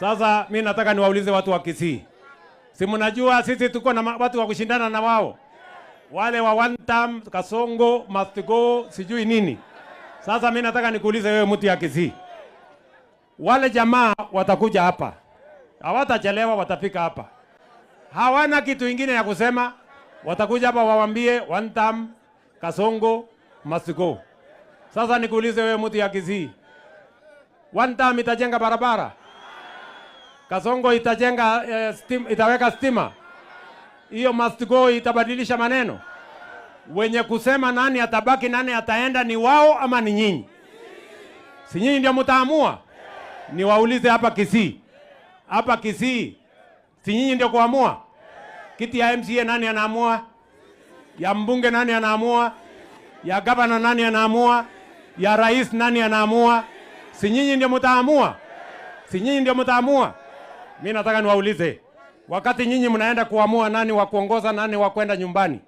Sasa mi nataka niwaulize watu wa Kisii, si mnajua sisi tuko na watu wa kushindana na wao, wale wa one term, Kasongo must go, sijui nini. Sasa mi nataka nikuulize wewe mtu ya Kisii, wale jamaa watakuja hapa, hawatachelewa, watafika hapa, hawana kitu ingine ya kusema, watakuja hapa wawambie one term, Kasongo must go. Sasa nikuulize wewe mtu ya Kisii, one term itajenga barabara? Kasongo itajenga itaweka stima? Hiyo must go itabadilisha maneno? Wenye kusema nani atabaki nani ataenda ni wao ama ni nyinyi? Si nyinyi ndio mtaamua? Niwaulize hapa Kisii, hapa Kisii, si nyinyi ndio kuamua? Kiti ya MCA nani anaamua? Ya mbunge nani anaamua? Ya gavana nani anaamua? Ya rais nani anaamua? Si nyinyi ndio mtaamua? Si nyinyi ndio mtaamua? Mi nataka niwaulize, wakati nyinyi mnaenda kuamua nani wa kuongoza nani wa kwenda nyumbani,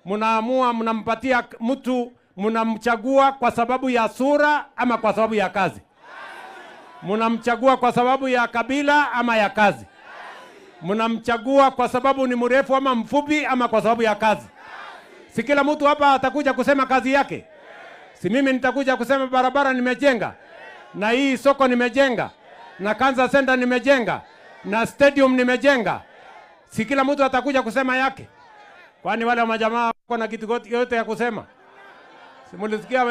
mnaamua mnampatia mtu, mnamchagua kwa sababu ya sura ama kwa sababu ya kazi? Mnamchagua kwa sababu ya kabila ama ya kazi? Mnamchagua kwa sababu ni mrefu ama mfupi ama kwa sababu ya kazi? Si kila mtu hapa atakuja kusema kazi yake? Si mimi nitakuja kusema barabara nimejenga, na hii soko nimejenga, na cancer center nimejenga, na stadium nimejenga. Si kila mtu atakuja kusema yake? Kwani wale wa majamaa wako na kitu yote ya kusema? Si mulisikia?